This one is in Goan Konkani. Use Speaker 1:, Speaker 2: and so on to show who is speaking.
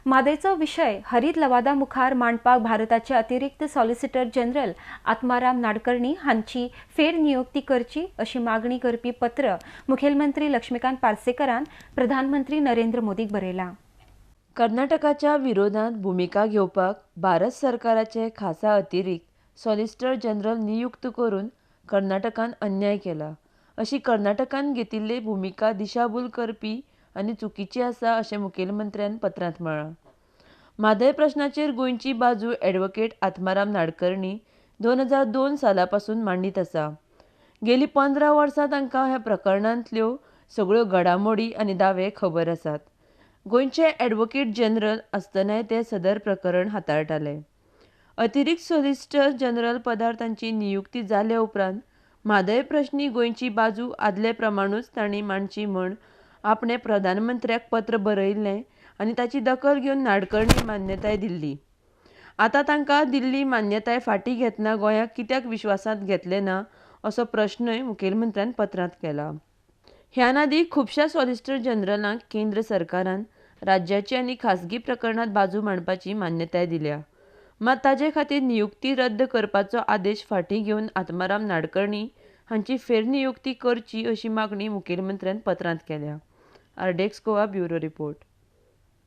Speaker 1: म्हादयचो विशय हरीत लवादा मुखार मांडपाक भारताचे अतिरिक्त सॉलिसिटर जनरल आत्माराम नाडकर्णी हांची फेरनियुक्ती करची अशी मागणी करपी पत्र मुखेलमंत्री लक्ष्मीकांत पार्सेकरान प्रधानमंत्री नरेंद्र मोदीक बरयलां.
Speaker 2: कर्नाटकाच्या विरोधांत भुमिका घेवपाक भारत सरकाराचे खासा अतिरिक्त सॉलिसिटर जनरल नियुक्त करून कर्नाटकान अन्याय केला, अशी कर्नाटकान घेतिल्ली भुमिका दिशाभूल करपी आनी चुकीची आसा अशें मुखेलमंत्र्यान पत्रांत म्हळां. म्हादय प्रश्नाचेर गोंयची बाजू ॲडव्होकेट आत्माराम नाडकर्णी 2002 साला पासून मांडीत आसा. गेलीं 15 वर्सां तांकां ह्या प्रकरणांतल्यो सगळ्यो घडामोडी आनी दावे खबर आसात. गोंयचे ॲडव्होकेट जनरल आसतनाय ते सदर प्रकरण हाताळटाले. अतिरिक्त सॉलिसिटर जनरल पदार तांची नियुक्ती जाले उपरांत म्हादय प्रश्नी गोंयची बाजू आदले प्रमाणूच तांणी मांडची म्हूण आपणें प्रधानमंत्र्याक पत्र बरयिल्लें आनी ताची दखल घेवन नाडकर्णी मान्यताय दिल्ली. आतां तांकां दिल्ली मान्यताय फाटीं घेतना गोंयाक कित्याक विश्वासांत घेतलें ना असो प्रश्नय मुखेलमंत्र्यान पत्रांत केला. ह्यान आदीं खुबश्या सॉलिसिटर जनरलांक केंद्र सरकारान राज्याची आनी खासगी प्रकरणांत बाजू मांडपाची मान्यताय दिल्या. मात ताजे खातीर नियुक्ती रद्द करपाचो आदेश फाटीं घेवन आत्माराम नाडकर्णी हांची फेरनियुक्ती करची अशी मागणी मुखेलमंत्र्यान पत्रांत केल्या. RDX Goa bureau report.